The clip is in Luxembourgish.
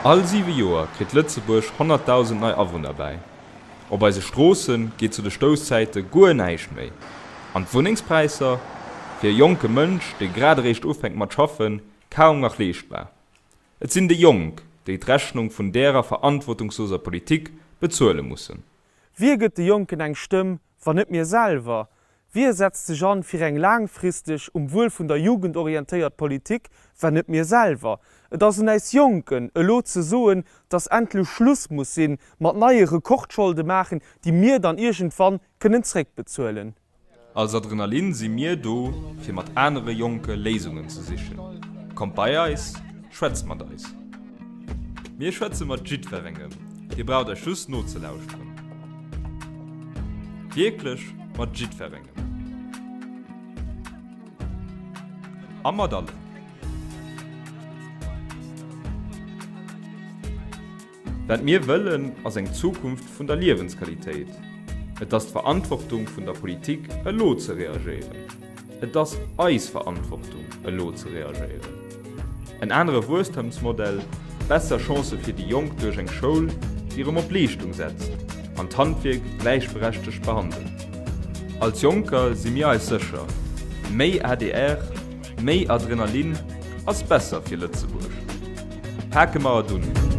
All siwe Joer kritt Lëtzebuerg 100.000 nei Awunner bäi. Op eise Stroosse geet zu de Stousszäite guer näischt méi. An d'Wunnengspräisser? Fir e jonke Mënsch, dee grad eréischt ufänkt mat schaffen, kaum nach leeschtbar. Et sinn déi Jonk, déi d'Rechnung vun därer verantwortungsloser Politik bezuele mussen. Wie gëtt de Jonken eng Stëmm, wann net mir selwer? Wie setzt sech an fir eng laangfristeg, um Wuel vun der Jugend orientéiert Politik, wenn net mir selwer? Et ass un äis Jonken, elo ze soen, dass endlech Schluss muss sinn mat neie Rekordscholde maachen, déi mir dann iergendwann kënnen zréckbezuelen. Als Adrenalin si mir do, fir mat anere Jonke Léisungen ze sichen. Kommt bei eis, schwätzt mat eis. Mir schwätze mat jiddwerengem, dir braucht eis just nozelauschteren. Wierklech mat jiddwerengem. A mat allen. Wat mir wëllen, ass eng Zukunft vun der Liewensqualitéit. Et ass d'Verantwortung vun der Politik, elo ze reagéieren. Et ass eis Verantwortung, elo ze reagéieren. En anere Wuesstemsmodell, besser Chancë fir déi Jonk duerch eng Schoul, déi erëm op Leeschtung setzt an d'Handwierk gläichberechtegt behandelt. Als Jonker si mir eis sécher, méi adr, méi Adrenalin ass besser fir Lëtzebuerg. Pake mer et un!